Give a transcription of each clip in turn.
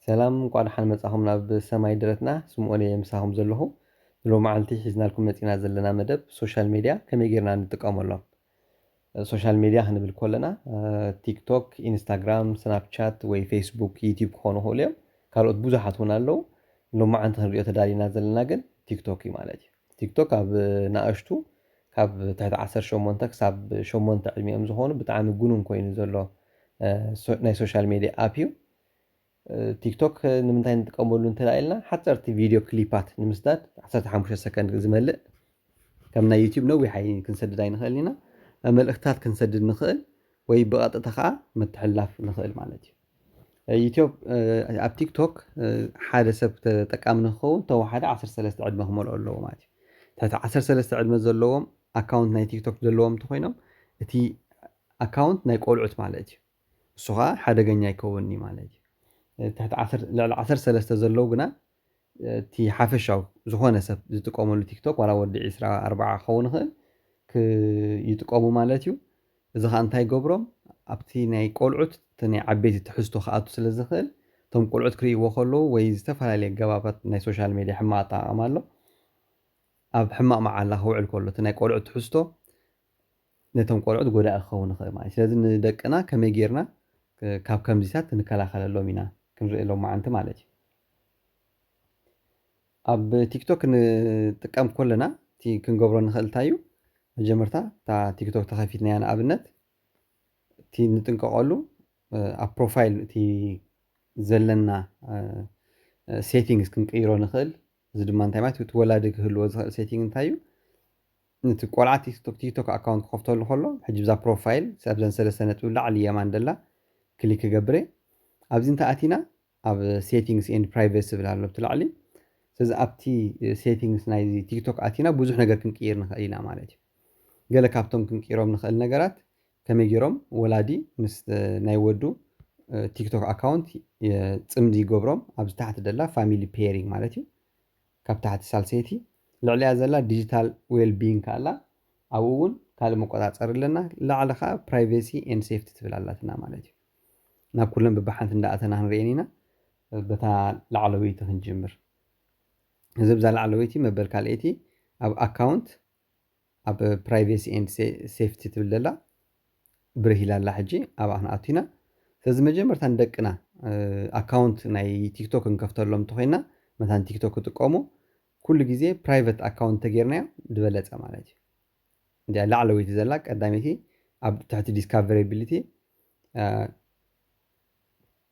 ሰላም፣ እንቋዕ ደሓን መጻኹም ናብ ሰማይ ደረትና። ስምኦን እየ ምሳኹም ዘለኹ። ንሎማዓንቲ ሒዝናልኩም መጺና ዘለና መደብ ሶሻል ሜድያ ከመይ ጌርና ንጥቀመሎም። ሶሻል ሜድያ ክንብል ከለና፣ ቲክቶክ፣ ኢንስታግራም፣ ስናፕቻት ወይ ፌስቡክ፣ ዩቲዩብ ክኾኑ ይኽእሉ እዮም። ካልኦት ብዙሓት እውን ኣለዉ። ሎማዓንቲ ክንሪኦ ተዳሊና ዘለና ግን ቲክቶክ እዩ ማለት እዩ። ቲክቶክ ኣብ ንኣሽቱ ካብ ትሕቲ ዓሰርተ ሸሞንተ ክሳብ ሸሞንተ ዕድሚኦም ዝኾኑ ብጣዕሚ ጉኑን ኮይኑ ዘሎ፣ እ፣ ሶ-፣ ናይ ሶሻል ሜድያ ኣፕ እዩ። እ፣ ቲክቶክ ንምንታይ ንጥቀመሉ እንተ ኢልና፣ ሓፀርቲ ቪድዮ ክሊፓት ንምስዳድ ዓሰርተ ሓሙሽተ ሰከንድ ዝመልእ፣ ከም ናይ ዩቲዩብ ነዊሕ ኣይ-፣ ክንሰድድ ኣይንኽእልን ኢና። መልእኽትታት ክንሰድድ ንኽእል ወይ ብቐጥታ ከዓ ምትሕልላፍ ንኽእል ማለት እዩ። እ፣ ዩቲዩብ፣ እ፣ ኣብ ቲክቶክ፣ እ፣ ሓደ ሰብ ተጠቃሚ ንክኸውን ተወሓደ ዓሰርተ ሰለስተ ዕድመ ክመልኦ ኣለዎ ማለት እዩ። ትሕቲ ዓሰርተ ሰለስተ ዕድመ ዘለዎም ኣካውንት ናይ ቲክቶክ ዘለዎም እንተኾይኖም፣ እቲ ኣካውንት ናይ ቆልዑት ማለት እዩ። እሱ ከዓ ሓደገኛ ይከውን እዩ ማለት እዩ። እ፣ ትሕቲ ዓሰርተ፣ ልዕሊ ዓሰርተ ሰለስተ ዘለዉ ግና፣ እ፣ እቲ ሓፈሻዊ ዝኾነ ሰብ ዝጥቀመሉ ቲክቶክ፣ ዋላ ወዲ ዕስራ ኣርባዓ ክኸውን ይኽእል፣ ክ-፣ ይጥቀሙ ማለት እዩ። እዚ ከዓ እንታይ ይገብሮም? ኣብቲ ናይ ቆልዑት፣ እቲ ናይ ዓበይቲ ትሕዝቶ ክኣቱ ስለ ዝኽእል፣ እቶም ቆልዑት ክርእይዎ ከለዉ ወይ ዝተፈላለየ ኣገባባት ናይ ሶሻል ሜድያ ሕማቕ ኣጠቓቕማ ኣሎ፣ ኣብ ሕማቕ መዓላ ክውዕል ከሎ፣ እቲ ናይ ቆልዑት ትሕዝቶ ነቶም ቆልዑት ጎዳኢ ክኸውን ይኽእል ማለት እዩ። ስለዚ ንደቅና ከመይ ጌርና፣ እ፣ ካብ ከምዚታት ንከላኸለሎም ኢና ክንርኢ ሎማዓንቲ ማለት እዩ። ኣብ ቲክቶክ ክንጥቀም ከለና እቲ ክንገብሮ ንኽእል እንታይ እዩ? መጀመርታ እታ ቲክቶክ ተኸፊትናያ ንኣብነት፣ እቲ ንጥንቀቐሉ፣ እ፣ ኣብ ፕሮፋይል እቲ ዘለና፣ እ፣ እ፣ ሴቲንግስ ክንቅይሮ ንኽእል። እዚ ድማ እንታይ ማለት እዩ? እቲ ወላዲ ክህልዎ ዝኽእል ሴቲንግ እንታይ እዩ? ነቲ ቆልዓ ቲክቶክ፣ ቲክቶክ ኣካውንት ክኸፍተሉ ከሎ፣ ሕጂ ብዛ ፕሮፋይል፣ ኣብዘን ሰለስተ ነጥቢ ላዕሊ የማን ደላ ክሊክ ክገብር እየ። ኣብዚ እንተ ኣቲና፣ ኣብ ሴቲንግስ ኤንድ ፕራይቬሲ ዝብል ኣሎ ኣብቲ ላዕሊ። ስለዚ ኣብቲ ሴቲንግስ ናይ ቲክቶክ ኣቲና ብዙሕ ነገር ክንቅይር ንኽእል ኢና ማለት እዩ። ገለ ካብቶም ክንቅይሮም ንኽእል ነገራት ከመይ ገይሮም ወላዲ ምስ፣ እ፣ ናይ ወዱ፣ እ፣ ቲክቶክ ኣካውንት፣ እ፣ ጽምዲ ይገብሮም። ኣብዚ ታሕቲ ደላ ፋሚሊ ፔሪንግ ማለት እዩ። ካብ ታሕቲ ሳልሰይቲ ልዕሊያ ዘላ ዲጂታል ዌል ቢንግ ኣላ። ኣብኡ እውን ካልእ መቆጻጸሪ ኣለና። ላዕሊ ኸዓ ፕራይቬሲ ኤንድ ሴፍቲ ትብል ኣላትና ማለት እዩ። ናብ ኩለን ብብሓንቲ እንዳኣተና ክንርእየን ኢና። በታ ላዕለወይቲ ክንጅምር። እዚ ብዛ ላዕለወይቲ መበል ካልኣይቲ ኣብ ኣካውንት፣ ኣብ ፕራይቬሲ ኤንድ ሴ-፣ ሴፍቲ ትብል ዘላ ብርህ ኢላ ኣላ። ሕጂ ኣብኣ ክንኣቱ ኢና። ስለዚ መጀመርታ ንደቅና፣ እ፣ ኣካውንት ናይ ቲክቶክ ክንከፍተሎም እንተኾይና፣ መታን ቲክቶክ ክጥቀሙ፣ ኩሉ ግዜ ፕራይቬት ኣካውንት ተጌርናዮ ዝበለጸ ማለት እዩ። እንዲያ ላዕለወይቲ ዘላ ቀዳመይቲ ኣብ ትሕቲ ዲስካቨሬቢሊቲ፣ እ፣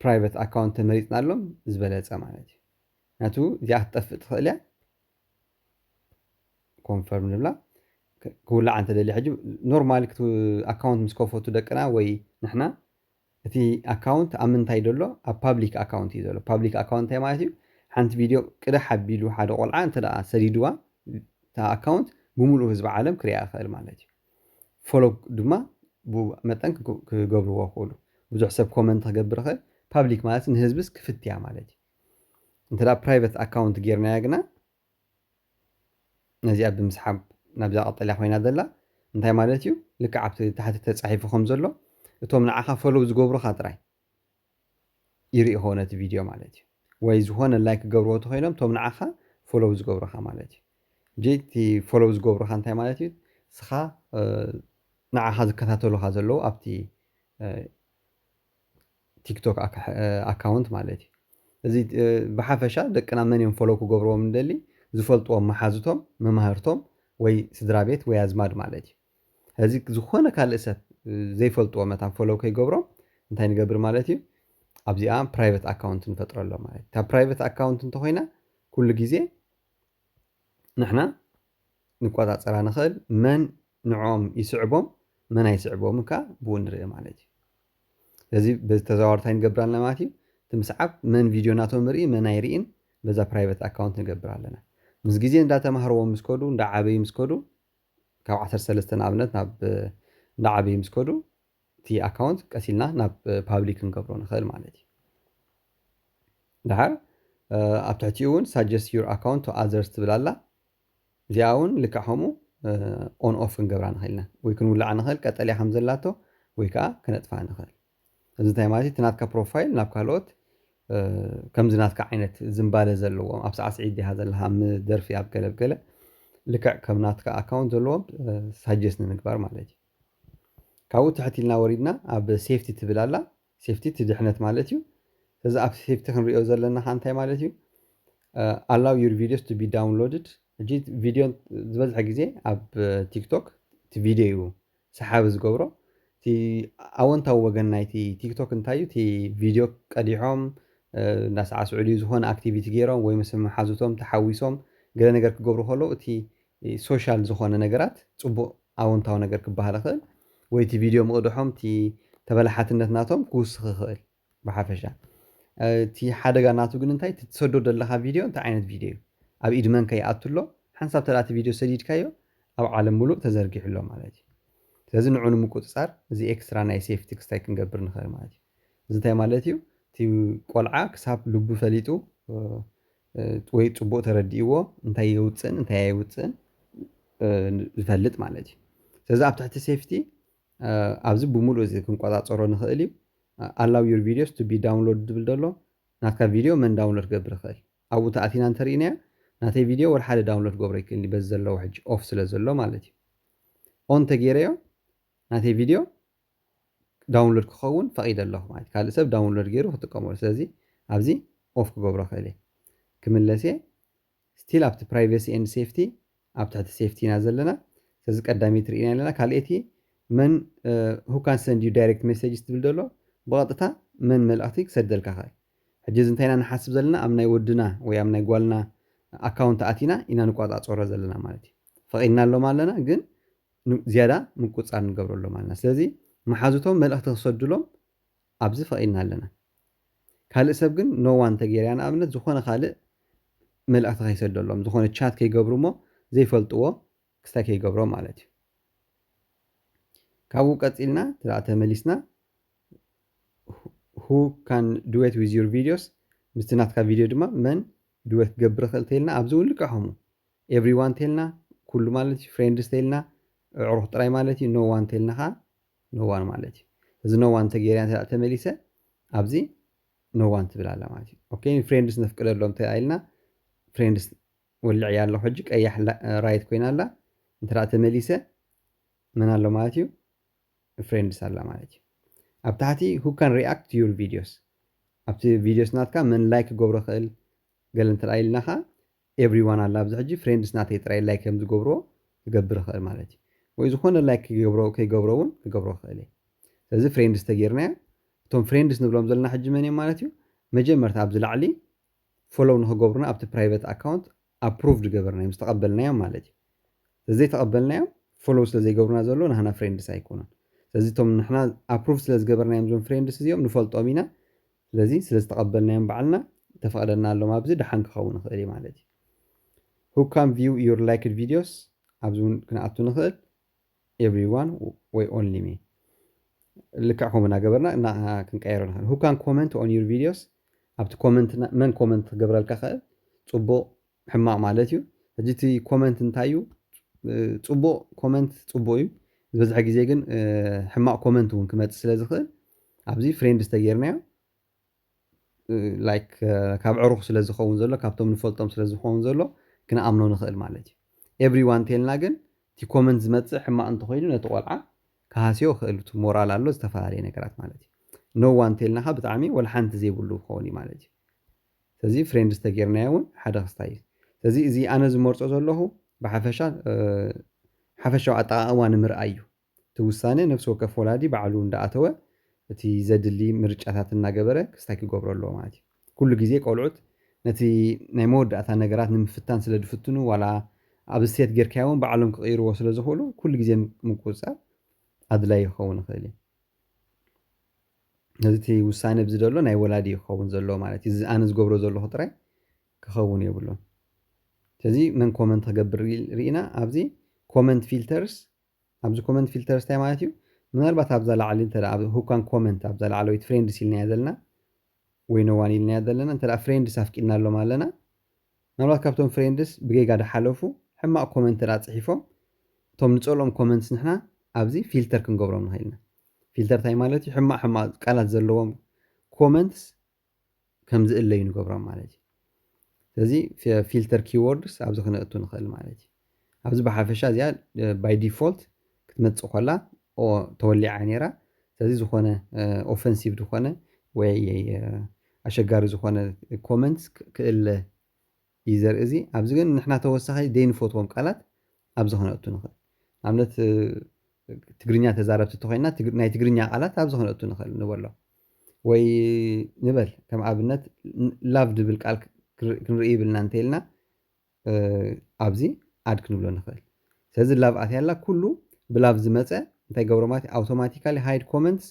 ፕራይቬት ኣካውንት ተመሪጽናሎም ዝበለጸ ማለት እዩ። ናቱ እዚኣ ክትጠፍእ ትኽእል እያ። ኮንፈርም ንብላ። ክ-፣ ክውላዕ እንተደልዩ ሕጂ ኖርማሊ ክት-፣ ኣካውንት ምስ ከፈቱ ደቅና ወይ ንሕና፣ እቲ ኣካውንት ኣብ ምንታይ ደሎ? ኣብ ፓብሊክ ኣካውንት እዩ ዘሎ። ፓብሊክ ኣካውንት እንታይ ማለት እዩ? ሓንቲ ቪድዮ ቅዳሕ ኣቢሉ ሓደ ቆልዓ እንተ ደኣ ሰዲድዋ፣ እታ ኣካውንት ብምሉእ ህዝቢ ዓለም ክሪኣ ይኽእል ማለት እዩ። ፎሎ ድማ ብኡ መጠን ክግ-፣ ክገብርዎ ይኽእሉ። ብዙሕ ሰብ ኮመንት ክገብር ይኽእል። ፓብሊክ ማለት ንህዝብስ ክፍት እያ ማለት እዩ። እንተ ደኣ ፕራይቬት ኣካውንት ጌርናያ ግና፣ ነዚኣ ብምስሓብ ናብዛ ቀጠልያ ኮይና ዘላ እንታይ ማለት እዩ? ልክዕ ኣብቲ ታሕቲ ተጻሒፉ ከም ዘሎ፣ እቶም ንዓኻ ፎሎው ዝገብሩኻ ጥራይ ይርእይዎ ነቲ ቪድዮ ማለት እዩ። ወይ ዝኾነ ላይክ ክገብርዎ ተኾይኖም፣ እቶም ንዓኻ ፎሎው ዝገብሩኻ ማለት እዩ። ሕጂ እቲ ፎሎው ዝገብሩኻ እንታይ ማለት እዩ? ንስኻ፣ እ፣ ንዓኻ ዝከታተሉኻ ዘለዉ ኣብቲ፣ እ፣ ቲክቶክ ኣካ-፣ እ፣ ኣካውንት ማለት እዩ። እዚ፣ እ፣ ብሓፈሻ ደቅና መን እዮም ፎሎው ክገብርዎም እንደሊ? ዝፈልጥዎም መሓዙቶም፣ መማህርቶም ወይ ስድራ ቤት ወይ ኣዝማድ ማለት እዩ። ሕዚ ዝኾነ ካልእ ሰብ፣ እ፣ ዘይፈልጥዎ መታን ፎሎው ከይገብሮም እንታይ ንገብር ማለት እዩ? ኣብዚኣ ፕራይቬት ኣካውንት ንፈጥረሎም ማለት እዩ። እታ ፕራይቬት ኣካውንት እንተኾይና ኩሉ ግዜ ንሕና ንቆጻጸራ ንኽእል፣ መን ንዕኦም ይስዕቦም፣ መን ኣይስዕቦምን ከኣ ብኡ ንርኢ ማለት እዩ። ስለዚ በዚ ተዘዋዋሪ እንታይ ንገብር ኣለና ማለት እዩ? እቲ ምስዓብ መን ቪድዮ ናቶም ይርኢ፣ መን ኣይርእን፣ በዛ ፕራይቬት ኣካውንት ንገብር ኣለና። ምስ ግዜ እንዳተማህርዎም ምስ ከዱ፣ እንዳዓበዩ ምስ ከዱ፣ ካብ ዓሰርተ ሰለስተ ንኣብነት ናብ፣ እንዳዓበዩ ምስ ከዱ፣ እቲ ኣካውንት ቀስ ኢልና ናብ ፓብሊክ ክንገብሮ ንኽእል ማለት እዩ። ደሓር፣ እ፣ ኣብ ትሕቲኡ እውን ሳጀስት ዩር ኣካውንት ቱ ኣዘርስ ትብል ኣላ። እዚኣ እውን ልክዕ ከምኡ፣ እ፣ ኦን ኦፍ ክንገብራ ንኽእል ኢና። ወይ ክንውልዓ ንኽእል፣ ቀጠልያ ከም ዘላቶ፣ ወይ ከዓ ክነጥፍኣ ንኽእል። እዚ እንታይ ማለት እዩ? እቲ ናትካ ፕሮፋይል ናብ ካልኦት ከምዚ ናትካ ዓይነት ዝንባለ ዘለዎም ኣብ ሳዕስዒት ዲኻ ዘለኻ ምደርፊ ኣብ ገለ ገለ ልክዕ ከም ናትካ ኣካውንት ዘለዎም ሳጀስት ንምግባር ማለት እዩ። ካብኡ ትሕት ኢልና ወሪድና ኣብ ሴፍቲ ትብል ኣላ። ሴፍቲ እቲ ድሕነት ማለት እዩ። እዚ ኣብ ሴፍቲ ክንሪኦ ዘለና ከዓ እንታይ ማለት እዩ? Allow your videos to be downloaded። ሕጂ ቪድዮ ዝበዝሐ ግዜ ኣብ ቲክቶክ እቲ ቪድዮ እዩ ሰሓቢ ዝገብሮ። እቲ ኣወንታዊ ወገን ናይቲ ቲክቶክ እንታይ እዩ? እቲ ቪድዮ ቀዲሖም እንዳሳዕስዑ ድዩ ዝኾነ ኣክቲቪቲ ገይሮም ወይ ምስ መሓዙቶም ተሓዊሶም ገለ ነገር ክገብሩ ከለዉ እቲ ሶሻል ዝኾነ ነገራት ፅቡቕ ኣወንታዊ ነገር ክበሃል ይኽእል ወይ እቲ ቪድዮ ምቕድሖም እቲ ተበላሓትነት ናቶም ክውስኽ ይኽእል። ብሓፈሻ እቲ ሓደጋ ናቱ ግን እንታይ እቲ ትሰዶ ዘለኻ ቪድዮ እንታይ ዓይነት ቪድዮ እዩ? ኣብ ኢድ መን ከይኣቱ ኣሎ? ሓንሳብ ተዳ እቲ ቪድዮ ሰዲድካዮ ኣብ ዓለም ሙሉእ ተዘርጊሑ ኣሎ ማለት እዩ። ስለዚ ንዑ ንምቁፅፃር እዚ ኤክስትራ ናይ ሴፍቲ ክስታይ ክንገብር ንኽእል ማለት እዩ። እዚ እንታይ ማለት እዩ? እቲ ቆልዓ ክሳብ ልቡ ፈሊጡ ወይ ፅቡቅ ተረዲእዎ እንታይ የውፅእን እንታይ ኣይውፅእን ዝፈልጥ ማለት እዩ። ስለዚ ኣብ ትሕቲ ሴፍቲ ኣብዚ ብምሉእ እዚ ክንቆፃፀሮ ንኽእል እዩ። Allow your videos to be download ዝብል ዘሎ ናትካ ቪድዮ መን ዳውንሎድ ክገብር ይኽእል? ኣብኡ ተኣቲና እንተርኢናዮ ናተይ ቪድዮ ወላ ሓደ ዳውንሎድ ክገብሮ ይክእል በዚ ዘለዎ ሕጂ ኦፍ ስለ ዘሎ ማለት እዩ። ኦን ተገይረዮ ናተይ ቪድዮ ዳውንሎድ ክኸውን ፈቒደ ኣለኹ ማለት ካልእ ሰብ ዳውንሎድ ገይሩ ክጥቀመሉ። ስለዚ ኣብዚ ኦፍ ክገብሮ ክእል እየ። ክምለስ እየ። ስቲል ኣብቲ ፕራይቬሲ ኤንድ ሴፍቲ ኣብ ትሕቲ ሴፍቲ ኢና ዘለና። ስለዚ ቀዳመይቲ ርኢና ኣለና። ካልኤቲ መን who can send you direct message ትብል ዘሎ ብቐጥታ መን መልእኽቲ ክሰደልካ ክእል። ሕጂ እዚ እንታይና ንሓስብ ዘለና ኣብ ናይ ወድና ወይ ኣብ ናይ ጓልና ኣካውንት ኣቲና ኢና ንቆፃፀሮ ዘለና ማለት እዩ። ፈቒድና ኣሎም ኣለና ግን ዝያዳ ምቁፃር ንገብረሎም ኣለና። ስለዚ መሓዙቶም መልእኽቲ ክሰዱሎም ኣብዚ ፈቒድና ኣለና። ካልእ ሰብ ግን ኖዋን ተገይርያ ንኣብነት ዝኾነ ካልእ መልእኽቲ ከይሰደሎም ዝኾነ ቻት ከይገብሩ እሞ ዘይፈልጥዎ ክስታይ ከይገብሮ ማለት እዩ። ካብኡ ቀፂልና ተመሊስና who can do it with your videos ምስቲ ናትካ ቪድዮ ድማ መን ድወት ክገብር ክእል ተይልና ኣብዚ እውን ልክዕ ከምኡ ኤቭሪዋን ተይልና ኩሉ ማለት እዩ። ፍሬንድስ ተይልና ኣዕሩኽ ጥራይ ማለት እዩ። ኖዋን ተይልና ከዓ ኖዋን ማለት እዩ። እዚ ኖዋን ተገይርያ እንተ ተመሊሰ ኣብዚ ኖዋን ትብል ኣላ ማለት እዩ። ኦኬ ፍሬንድስ ነፍቅደሎም ተኢልና ፍሬንድስ ወልዕ እያ ኣለኹ ሕጂ ቀያሕ ራይት ኮይና ኣላ። እንተ ተመሊሰ መን ኣሎ ማለት እዩ? ፍሬንድስ ኣላ ማለት እዩ። ኣብ ታሕቲ who can react to your videos ኣብቲ ቪዲዮስ ናትካ መን ላይክ ክገብሮ ክእል ገለ እንተ ኢልና ከዓ ኤቭሪዋን ኣላ ኣብዚ ሕጂ ፍሬንድስ ናተይ ጥራይ ላይክ ከም ዝገብርዎ ክገብር ይኽእል ማለት እዩ። ወይ ዝኾነ ላይክ ከይገብሮ እውን ክገብሮ ክእል እየ። ስለዚ ፍሬንድስ ተጌርናዮ እቶም ፍሬንድስ ንብሎም ዘለና ሕጂ መን እዮም ማለት እዩ? መጀመርታ ኣብዚ ላዕሊ ፎሎው ንክገብሩና ኣብቲ ፕራይቨት ኣካውንት ኣፕሩቭድ ገበርናዮም ዝተቐበልናዮም ማለት እዩ። ስለዚ ዘይተቐበልናዮም ፎሎው ስለ ዘይገብሩና ዘሎ ናህና ፍሬንድስ ኣይኮኑን። ስለዚ እቶም ንሕና ኣፕሩቭ ስለ ዝገበርናዮም እዞም ፍሬንድስ እዚኦም ንፈልጦም ኢና። ስለዚ ስለ ዝተቐበልናዮም ባዕልና ተፈቕደና ኣሎም ኣብዚ ደሓን ክኸውን ይኽእል እዩ ማለት እዩ። Who can view your liked videos ኣብዚ እውን ክንኣቱ ንኽእል everyone ወይ only me ልክዕ ከምኡ እናገበርና እና ክንቀየሮ ንኽእል። Who can comment on your videos ኣብቲ ኮመንት መን ኮመንት ክገብረልካ ክእል ፅቡቕ ሕማቕ ማለት እዩ። ሕጂ እቲ ኮመንት እንታይ እዩ? ፅቡቕ ኮመንት ፅቡቕ እዩ። ዝበዝሐ ግዜ ግን ሕማቕ ኮመንት እውን ክመፅእ ስለ ዝኽእል ኣብዚ ፍሬንድስ ተጌርናዮ ላይክ ካብ ዕሩኽ ስለ ዝኸውን ዘሎ ካብቶም ንፈልጦም ስለ ዝኸውን ዘሎ ክንኣምኖ ንኽእል ማለት እዩ። ኤቭሪዋን እንተልና ግን እቲ ኮመንት ዝመፅእ ሕማቕ እንተኮይኑ ነቲ ቆልዓ ክሃስዮ ክእል እቲ ሞራል ኣሎ ዝተፈላለየ ነገራት ማለት እዩ። ኖዋን እንተልናኻ ብጣዕሚ ወላ ሓንቲ ዘይብሉ ክኸውን እዩ ማለት እዩ። ስለዚ ፍሬንድስ ተጌርናዮ እውን ሓደ ክስታይ እዩ። ስለዚ እዚ ኣነ ዝመርፆ ዘለኹ ብሓፈሻ ሓፈሻዊ ኣጠቃቕማ ንምርኣይ እዩ። እቲ ውሳነ ነፍሲ ወከፍ ወላዲ ባዕሉ እንዳኣተወ እቲ ዘድሊ ምርጫታት እናገበረ ክስታይ ክገብሮ ኣለዎ ማለት እዩ። ኩሉ ግዜ ቆልዑት ነቲ ናይ መወዳእታ ነገራት ንምፍታን ስለ ዝፍትኑ ዋላ ኣብ ስቴት ጌርካዮ እውን ባዕሎም ክቕይርዎ ስለ ዝኽእሉ ኩሉ ግዜ ምቁፅፃር ኣድላይ ክኸውን ይኽእል እዩ። ነዚ እቲ ውሳነ ብዚ ዘሎ ናይ ወላዲ እዩ ክኸውን ዘለዎ ማለት እዩ። እዚ ኣነ ዝገብሮ ዘለኹ ጥራይ ክኸውን የብሉን። ስለዚ መን ኮመንት ክገብር ርኢና ኣብዚ ኮመንት ፊልተርስ ኣብዚ ኮመንት ፊልተርስ እንታይ ማለት እዩ? ምናልባት ኣብዛ ላዕሊ እንተ who can comment ኣብዛ ላዕለወይቲ ፍሬንድስ ኢልናያ ዘለና ወይ ኖዋን ኢልናያ ዘለና እንተ ፍሬንድስ ኣፍቂድናሎም ኣለና ምናልባት ካብቶም ፍሬንድስ ብጌጋ ዝሓለፉ ሕማቕ ኮመንት እንተ ፅሒፎም እቶም ንፀልኦም ኮመንትስ ንሕና ኣብዚ ፊልተር ክንገብሮም ንኽእል ኢና። ፊልተር እንታይ ማለት እዩ? ሕማቕ ሕማቕ ቃላት ዘለዎም ኮመንትስ ከም ዝእለዩ ንገብሮም ማለት እዩ። ስለዚ ፊ- ፊልተር ኪወርድስ ኣብዚ ክነእቱ ንኽእል ማለት እዩ። ኣብዚ ብሓፈሻ እዚኣ ባይ ዲፎልት ክትመፅእ ከላ ኦ- ተወሊዓ ነይራ። ስለዚ ዝኾነ ኦፈንሲቭ ዝኾነ ወይ እ፣ ኣሸጋሪ ዝኾነ ኮመንትስ ክእለ እዩ ዘርኢ እዚ። ኣብዚ ግን ንሕና ተወሳኺ ዘይንፈትዎም ቃላት ኣብዚ ክነእቱ ንኽእል። ንኣብነት እ፣ ትግርኛ ተዛረብቲ እንተኮይና ትግ- ናይ ትግርኛ ቃላት ኣብዚ ክነእቱ ንኽእል ንበሎ። ወይ ንበል ከም ኣብነት ላቭ ድብል ቃል ክር- ክንርኢ ይብልና እንተኢልና እ፣ ኣብዚ ኣድ ክንብሎ ንኽእል። ስለዚ ላቭ ኣትያላ ኩሉ ብላቭ ዝመፀ እንታይ ገብሮ ማለት ኣውቶማቲካሊ ሃይድ ኮመንትስ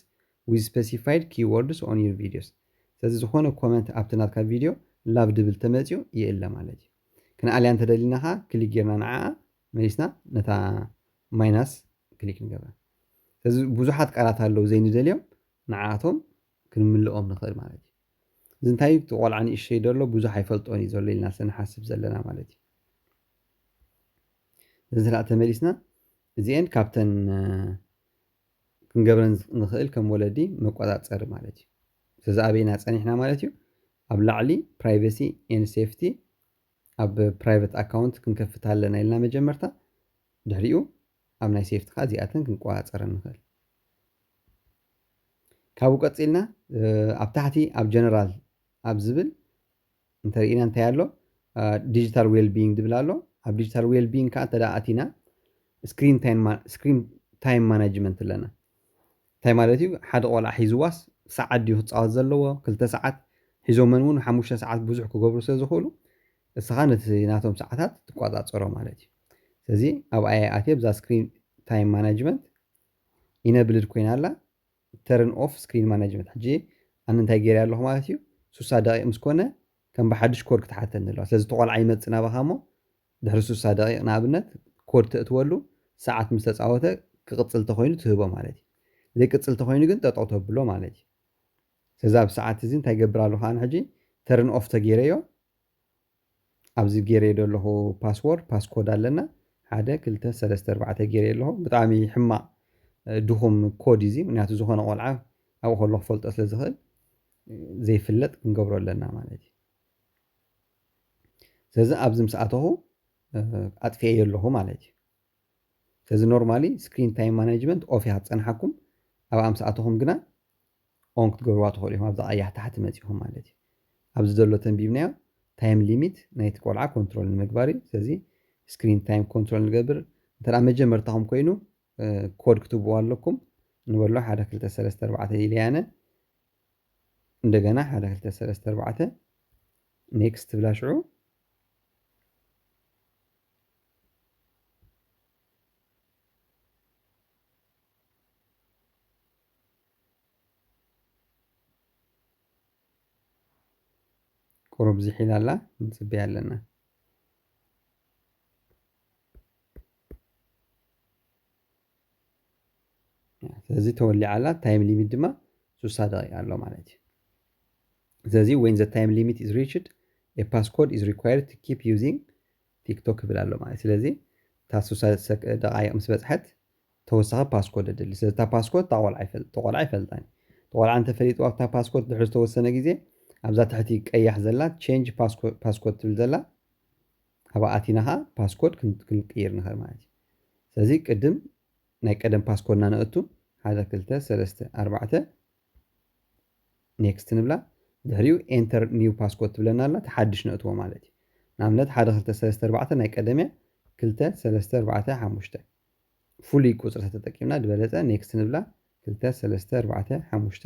with specified keywords on your videos። ስለዚ ዝኾነ ኮመንት ኣብቲ ናትካ ቪድዮ ላቭ ድብል ተመፅዩ ይእለ ማለት እዩ። ክንኣልያ እንተደሊና ኸዓ ክሊክ ጌርና ንዓኣ መሊስና ነታ ማይናስ ክሊክ ንገብራ። ስለዚ ብዙሓት ቃላት ኣለዉ ዘይንደልዮም ንዓኣቶም ክንምልኦም ንኽእል ማለት እዩ። እዚ እንታይ እዩ? እቲ ቆልዓ ንእሽተይ ደሎ ብዙሕ ኣይፈልጦን እዩ ዘሎ ኢልና ስለ ንሓስብ ዘለና ማለት እዩ። እዚ ስለ ተመሊስና እዚኤን ካብተን እ፣ ክንገብረን ንኽእል ከም ወለዲ መቆፃፀሪ ማለት እዩ። ስለዚ ኣበይና ፀኒሕና ማለት እዩ? ኣብ ላዕሊ ፕራይቨሲ ኤን ሴፍቲ ኣብ ፕራይቨት ኣካውንት ክንከፍት ኣለና ኢልና መጀመርታ፣ ድሕሪኡ ኣብ ናይ ሴፍቲ ከዓ እዚኣተን ክንቆፃፀረን ንኽእል። ካብኡ ቀፂልና እ፣ ኣብ ታሕቲ ኣብ ጀነራል ኣብ ዝብል እንተርኢና እንታይ ኣሎ? ዲጂታል ዌልቢንግ ዝብል ኣሎ። ኣብ ዲጂታል ዌልቢንግ ከዓ እንተ ኣቲና ስክሪን ታይም ማናጅመንት ኣለና። እንታይ ማለት እዩ? ሓደ ቆልዓ ሒዝዋስ ሰዓት ድዩ ክፃወት ዘለዎ? ክልተ ሰዓት ሒዞመን እውን ሓሙሽተ ሰዓት ብዙሕ ክገብሩ ስለ ዝኽእሉ እስኻ ነቲ ናቶም ሰዓታት ትቆፃፀሮ ማለት እዩ። ስለዚ ኣብ ኣየ ኣትየ ብዛ ስክሪን ታይም ማናጅመንት ኢነብልድ ኮይና ኣላ። ተርን ኦፍ ስክሪን ማናጅመንት ሕጂ ኣነ እንታይ ገይረ ኣለኹ ማለት እዩ። ሱሳ ደቂቕ ምስ ኮነ ከም ብሓድሽ ኮድ ክትሓተኒ ኣለዋ። ስለዚ እቲ ቆልዓ ይመፅእ ናባኻ እሞ ድሕሪ ሱሳ ደቂቕ ንኣብነት ኮድ ተእትወሉ ሰዓት ምስ ተፃወተ ክቕፅል ተኮይኑ ትህቦ ማለት እዩ። ዘይቅፅል ተኮይኑ ግን ጠጠው ተብሎ ማለት እዩ። ስለዚ ኣብ ሰዓት እዚ እንታይ ገብር ኣለኹ ኣነ ሕጂ ተርን ኦፍ ተገይረዮ ኣብዚ ገይረዮ ዘለኹ ፓስወርድ ፓስኮድ ኣለና ሓደ ክልተ ሰለስተ ኣርባዕተ ገይረዮ ኣለኹ። ብጣዕሚ ሕማቕ እ፣ ድኹም ኮድ እዚ ምክንያቱ ዝኾነ ቆልዓ ኣብኡ ከሎ ክፈልጦ ስለ ዝኽእል እ፣ ዘይፍለጥ ክንገብሮ ኣለና ማለት እዩ። ስለዚ ኣብዚ ምስ ኣተኹ እ፣ ኣጥፊኤዮ ኣለኹ ማለት እዩ። ስለዚ ኖርማሊ ስክሪን ታይም ማናጅመንት ኦፍ እያ ክትፀንሓኩም። ኣብ ኣምስኣትኹም ግና ኦን ክትገብርዋ ትኽእሉ ኢኹም። ኣብዛ ቀያሕ ታሕቲ መፂኹም ማለት እዩ። ኣብዚ ዘሎ ተንቢብናዮ ታይም ሊሚት ናይቲ ቆልዓ ኮንትሮል ንምግባር እዩ። ስለዚ ስክሪን ታይም ኮንትሮል ንገብር። እንተ ደኣ መጀመርታኹም ኮይኑ እ፣ ኮድ ክትብዎ ኣለኩም። ንበሎ ሓደ ክልተ ሰለስተ ኣርባዕተ ኢለያነ እንደገና ሓደ ክልተ ሰለስተ ኣርባዕተ ኔክስት ትብላ ሽዑ ቁሩብ ዝሒላ ኣላ ንፅበያ ኣለና። ስለዚ ተወሊዓ ኣላ። ታይም ሊሚት ድማ ሱሳ ደቂቃ ኣሎ ማለት እዩ። ስለዚ when the time limit is reached a passcode is required to keep using TikTok ይብል ኣሎ ማለት እዩ። ስለዚ እታ ሱሳ ሰክ- ደቃይቕ ምስ በፅሐት ተወሳኺ ፓስኮድ ኣድሊ። ስለዚ እታ ፓስኮድ እታ ቆልዓ ይፈል- እታ ቆልዓ ይፈልጣን እዩ። እታ ቆልዓ እንተፈሊጥዋ ኣብታ ፓስኮድ ድሕሪ ዝተወሰነ ግዜ ኣብዛ ትሕቲ ቀያሕ ዘላ ቼንጅ ፓስኮድ ትብል ዘላ ኣብኣ ኣቲና ኸዓ ፓስኮድ ክን- ክንቅይር ንኽእል ማለት እዩ። ስለዚ ቅድም ናይ ቀደም ፓስኮድና ነእቱ ሓደ ክልተ ሰለስተ ኣርባዕተ ኔክስት ንብላ። ድሕሪኡ ኤንተር ኒው ፓስኮድ ትብለና ኣላ። ተሓድሽ ነእትዎ ማለት እዩ። ንኣብነት ሓደ ክልተ ሰለስተ ኣርባዕተ ናይ ቀደምያ ክልተ ሰለስተ ኣርባዕተ ሓሙሽተ ፍሉይ ቁፅሪ ተጠቂምና ዝበለፀ ኔክስት ንብላ። ክልተ ሰለስተ ኣርባዕተ ሓሙሽተ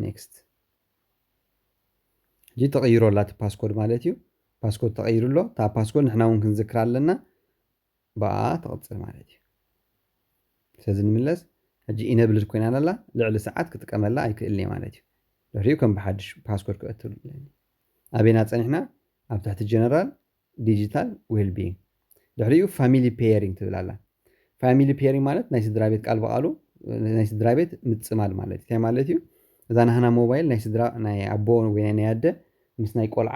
ኔክስት። ሕጂ ተቐይሮ ኣላ እቲ ፓስኮድ ማለት እዩ። ፓስኮድ ተቐይሩ ኣሎ። እታ ፓስኮድ ንሕና እውን ክንዝክራ ኣለና። ብኣ ትቕፅል ማለት እዩ። ስለዚ ንምለስ ሕጂ ኢነብልድ ኮይና ኣላ ልዕሊ ሰዓት ክጥቀመላ ኣይክእልን እየ ማለት እዩ። ድሕሪኡ ከም ብሓድሽ ፓስኮድ ክእትሉ ኣለኒ። ኣበይና ፀኒሕና ኣብ ትሕቲ ጀነራል ዲጂታል ዌልቢንግ ድሕሪኡ ፋሚሊ ፔሪንግ ትብል ኣላ። ፋሚሊ ፔሪንግ ማለት ናይ ስድራ ቤት ቃል ብቃሉ ናይ ስድራ ቤት ምፅማድ ማለት እዩ። እንታይ ማለት እዩ? እዛ ናህና ሞባይል ናይ ስድራ ናይ ኣቦ ወይ ናይ ኣደ ምስ ናይ ቆልዓ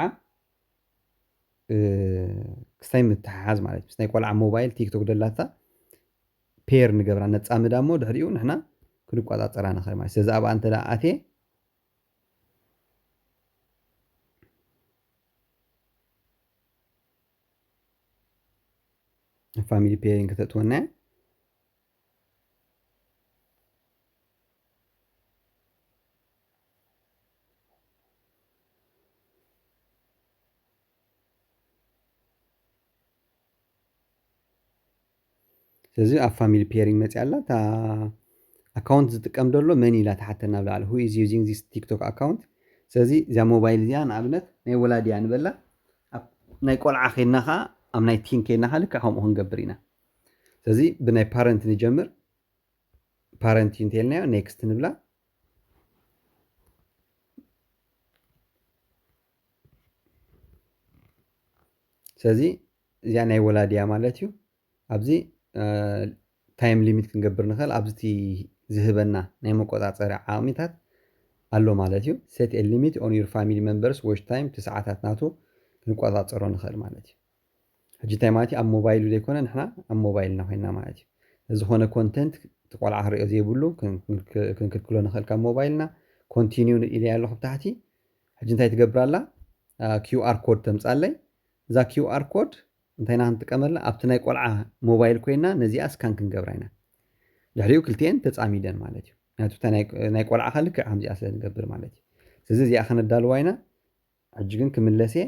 ክስታይ ምትሓሓዝ ማለት ምስ ናይ ቆልዓ ሞባይል ቲክቶክ ደላታ ፔር ንገብራ ነፃምዳ እሞ ድሕሪኡ ንሕና ክንቆፃፀራ ንኽእል ማለት ስለዚ ኣብኣ እንተ ኣትየ ፋሚሊ ፔሪንግ ክተእትወና እያ። ስለዚ ኣብ ፋሚሊ ፔሪንግ መፅያ ኣላ። እታ ኣካውንት ዝጥቀም ዘሎ መን ኢላ ትሓተና ኣብ ላዕሊ፣ who is using this TikTok account። ስለዚ እዚኣ ሞባይል እዚኣ ንኣብነት ናይ ወላዲ እያ ንበላ። ኣብ ናይ ቆልዓ ከይድና ከዓ ኣብ ናይ ቲን ከይድና ከዓ ልክዕ ከምኡ ክንገብር ኢና። ስለዚ ብናይ ፓረንት ንጀምር። ፓረንት እዩ እንተልናዮ ኔክስት ንብላ። ስለዚ እዚኣ ናይ ወላዲ እያ ማለት እዩ። ኣብዚ ታይም ሊሚት ክንገብር ንኽእል። ኣብዚ እቲ ዝህበና ናይ መቆፃፀሪ ዓቕሚታት ኣሎ ማለት እዩ። Set a limit on your family members watch time፣ እቲ ሰዓታት ናቱ ክንቆፃፀሮ ንኽእል ማለት እዩ። ሕጂ እንታይ ማለት እዩ? ኣብ ሞባይሉ ዘይኮነ ንሕና ኣብ ሞባይልና ኮይንና ማለት እዩ። ዝኾነ ኮንተንት እቲ ቆልዓ ክሪኦ ዘይብሉ ክን- ክን- ክንክልክሎ ንኽእል ካብ ሞባይልና። ኮንቲኒው ኢለ ኣለኹ ብታሕቲ። ሕጂ እንታይ ትገብር ኣላ? ኪው ኣር ኮድ ተምፃለይ። እዛ ኪው ኣር ኮድ እንታይ ኢና ክንጥቀመላ? ኣብቲ ናይ ቆልዓ ሞባይል ኮይና ነዚኣ ስካን ክንገብራ ኢና። ድሕሪኡ ክልቲኤን ተፃሚደን ማለት እዩ። ምክንያቱ እታ ናይ- ናይ ቆልዓ ከልክዕ ከምዚኣ ስለ ንገብር ማለት እዩ። ስለዚ እዚኣ ከነዳልዋ ኢና። ሕጂ ግን ክምለስ እየ።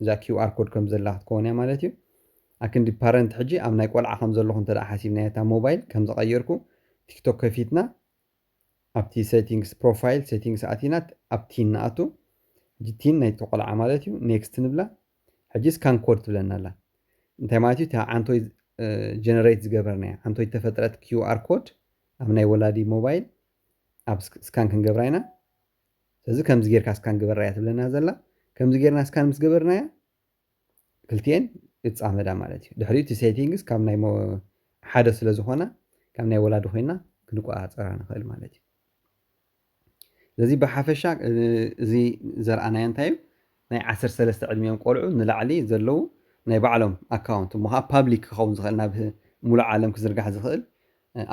እዛ ኪው ኣር ኮድ ከም ዘላ ክትከውን እያ ማለት እዩ። ኣክንዲ ፓረንት ሕጂ ኣብ ናይ ቆልዓ ከም ዘለኹ እንተ ደኣ ሓሲብና እታ ሞባይል ከም ዝቐየርኩ ቲክቶክ ከፊትና ኣብቲ ሴቲንግስ ፕሮፋይል ሴቲንግስ ኣቲና ኣብ ቲን ንኣቱ። ሕጂ ቲን ናይቲ ቆልዓ ማለት እዩ። ኔክስት ንብላ። ሕጂ ስካን ኮድ ትብለና ኣላ። እንታይ ማለት እዩ? እታ ዓንቶይ ጀነሬት ዝገበርናያ ዓንቶይ ተፈጥረት ኪው ኣር ኮድ ኣብ ናይ ወላዲ ሞባይል ኣብ ስክ- ስካን ክንገብራ ኢና። ስለዚ ከምዚ ጌርካ ስካን ግበራ እያ ትብለና ዘላ። ከምዚ ጌርና ስካን ምስ ገበርናያ ክልቲኤን ይፃመዳ ማለት እዩ። ድሕሪኡ እቲ ሴቲንግስ ካብ ናይ ሞ- ሓደ ስለ ዝኾነ ካብ ናይ ወላዲ ኮይና ክንቆፃፀራ ንኽእል ማለት እዩ። ስለዚ ብሓፈሻ እ- እዚ ዘርኣናዮ እንታይ እዩ? ናይ ዓሰርተ ሰለስተ ዕድሚኦም ቆልዑ ንላዕሊ ዘለዉ ናይ ባዕሎም ኣካውንት እሞ ከዓ ፓብሊክ ክኸውን ዝኽእል ናብ ሙሉእ ዓለም ክዝርጋሕ ዝኽእል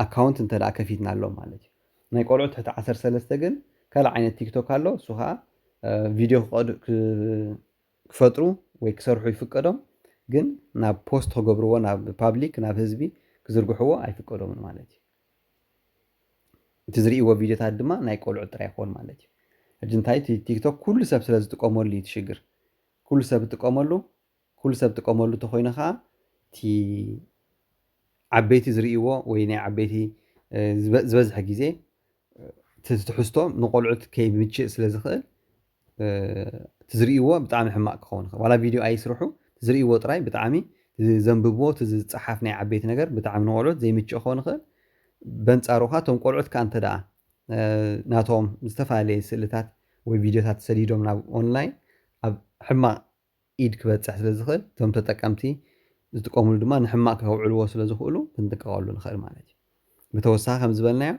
ኣካውንት እንተ ደኣ ከፊትና ኣሎ ማለት እዩ። ናይ ቆልዑ ትሕቲ ዓሰርተ ሰለስተ ግን ካልእ ዓይነት ቲክቶክ ኣሎ። እሱ ከዓ እ፣ ቪድዮ ክቐዱ- ክ- ክፈጥሩ ወይ ክሰርሑ ይፍቀዶም፣ ግን ናብ ፖስት ክገብርዎ ናብ ፓብሊክ ናብ ህዝቢ ክዝርግሕዎ ኣይፍቀዶምን ማለት እዩ። እቲ ዝርእይዎ ቪድዮታት ድማ ናይ ቆልዑ ጥራይ ይኸውን ማለት እዩ። ሕጂ እንታይ እቲ ቲክቶክ ኩሉ ሰብ ስለ ዝጥቀመሉ እዩ እቲ ሽግር። ኩሉ ሰብ ዝጥቀመሉ ኩሉ ሰብ ዝጥቀመሉ እንተኮይኑ ከዓ እቲ ዓበይቲ ዝርእይዎ ወይ ናይ ዓበይቲ እ፣ ዝበ- ዝበዝሐ ግዜ እቲ ትሕዝቶ ንቆልዑት ከይምችእ ስለ ዝኽእል እ፣ እቲ ዝርእይዎ ብጣዕሚ ሕማቕ ክኸውን ይኽእል። ዋላ ቪድዮ ኣይስርሑ፣ እቲ ዝርእይዎ ጥራይ ብጣዕሚ እቲ ዘንብብዎ እቲ ዝፀሓፍ ናይ ዓበይቲ ነገር ብጣዕሚ ንቆልዑት ዘይምችእ ክኸውን ይኽእል። በንፃሩ ከዓ እቶም ቆልዑት ከዓ እንተ ደኣ እ፣ ናቶም ዝተፈላለየ ስእልታት ወይ ቪድዮታት ሰዲዶም ናብ ኦንላይን ኣብ ሕማቕ ኢድ ክበፅሕ ስለ ዝኽእል እቶም ተጠቀምቲ ዝጥቀምሉ ድማ ንሕማቕ ከውዕልዎ ስለ ዝኽእሉ ክንጥቀቐሉ ንኽእል ማለት እዩ። ብተወሳኺ ከም ዝበልናዮ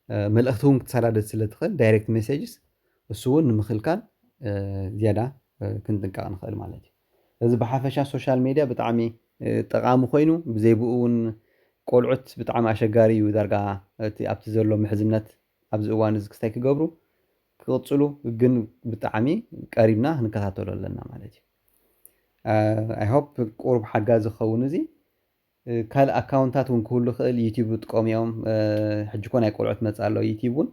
እ፣ መልእኽቲ እውን ክትሰዳደድ ስለ ትኽእል ዳይሬክት ሜሴጅስ እሱ እውን ንምኽልካል እ፣ ዝያዳ እ፣ ክንጥንቀቕ ንኽእል ማለት እዩ። እዚ ብሓፈሻ ሶሻል ሜድያ ብጣዕሚ እ፣ ጠቓሚ ኮይኑ ብዘይ ብኡ እውን ቆልዑት ብጣዕሚ ኣሸጋሪ እዩ። ዳርጋ እቲ ኣብቲ ዘሎ ምሕዝነት ኣብዚ እዋን እዚ ክስታይ ክገብሩ ክቕፅሉ ግን ብጣዕሚ ቀሪብና ክንከታተሎ ኣለና ማለት እዩ። ኣይ ሆፕ ቁሩብ ሓጋዚ ክኸውን እዚ ካልእ ኣካውንታት እውን ክህሉ ይኽእል። ዩቲዩብ ጥቀሙ እዮም። ሕጂ ኮ ናይ ቆልዑት መፅእ ኣሎ። ዩቲዩብ እውን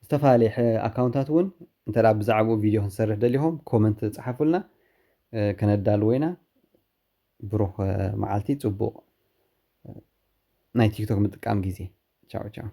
ዝተፈላለየ ኣካውንታት እውን እንተ ብዛዕባኡ ቪድዮ ክንሰርሕ ደሊኹም ኮመንት ፃሓፉልና፣ ከነዳልዎ ኢና። ብሩኽ መዓልቲ፣ ፅቡቕ ናይ ቲክቶክ ምጥቃም ግዜ። ቻው ቻው።